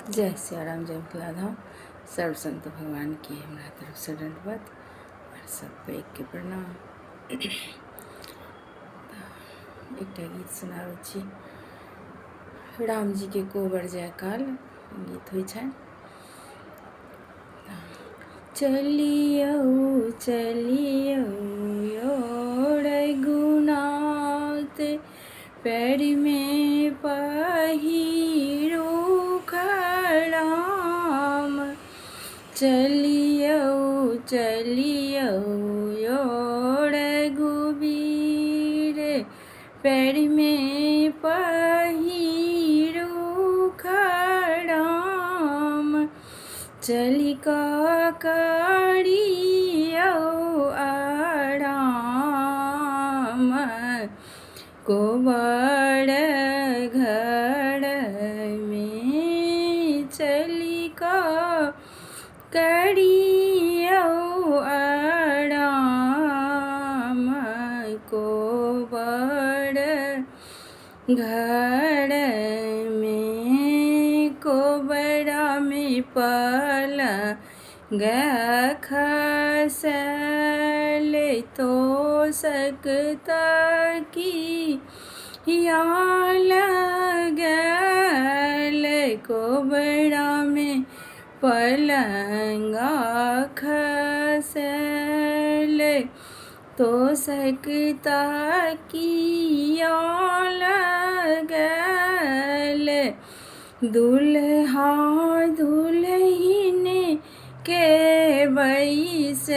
जय सियाराम, जय मिथिला धाम। सर्व संत भगवान की हमरा तरफ से दंडवत और सब पैघके प्रणाम। एकटा गीत सुनाबै छी। रामजीके कोबर जाय काल गीत होइ छनि। चलियौ चलियौ यौ रघुनाथ, पैरमे पहिरू खड़ाम। चलियौ चलियौ यौ रघुबीर, पैरमे पहिरू खड़ाम। चलि कऽ करियौ आराम, कोबर घरमे। चलि कऽ करियौ आराम, कोबर घरमे। कोबरामे पलंग खसल, तोशक तकिया लगल। कोबरामे पलंग खसल, तोशक तकिया लगल। दुल्हा दुल्हिन के बैसाएब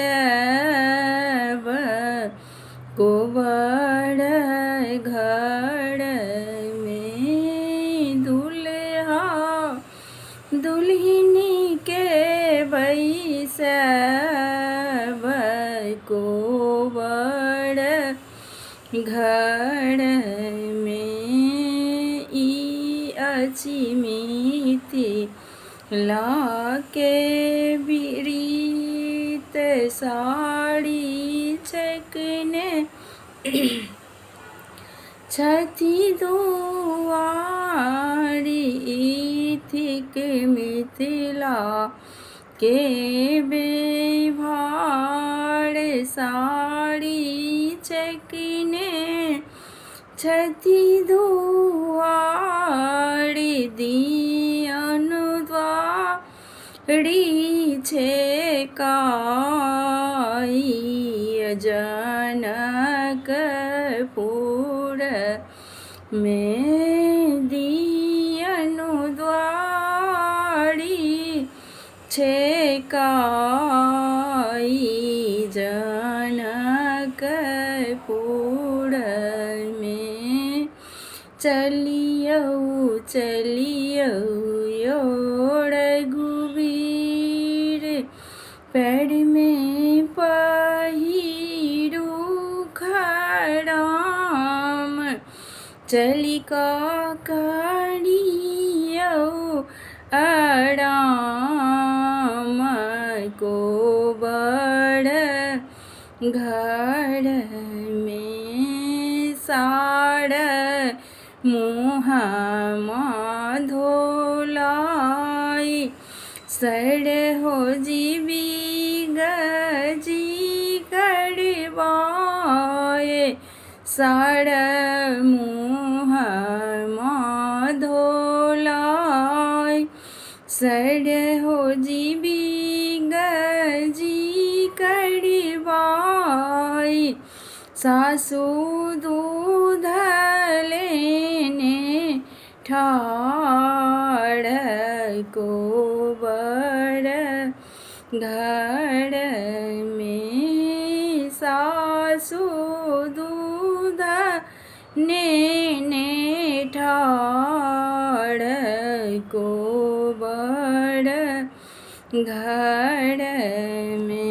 कोबर घरमे। दुल्हा दुल्हिन के बैसाएब कोबर घरमे। ई अछि मिथिलाके रीत, साड़ी छकने छथि दुआरी। ई थिक मिथिला के व्यवहार, साड़ी छकने छथि दुआरी। दियनु द्वारी छेकाइ, जनकपुर मे। दियनु द्वारी छेकाइ, जनकपुर मे। चलियौ चलियौ यौ रघुबीर, पैरमे पहिरू खड़ाम। चलि कऽ करियौ आराम, कोबर घरमे। सार मुँहमा धोलाइ, सर हो जीबी गजी करबाए। सार मुँहमा धोलाइ, सर हो जीबी गजी करबाइ। सासु दूध लेने ठाढ़, कोबर घरमे। सासु दूध नेने ठाढ़, कोबर घरमे।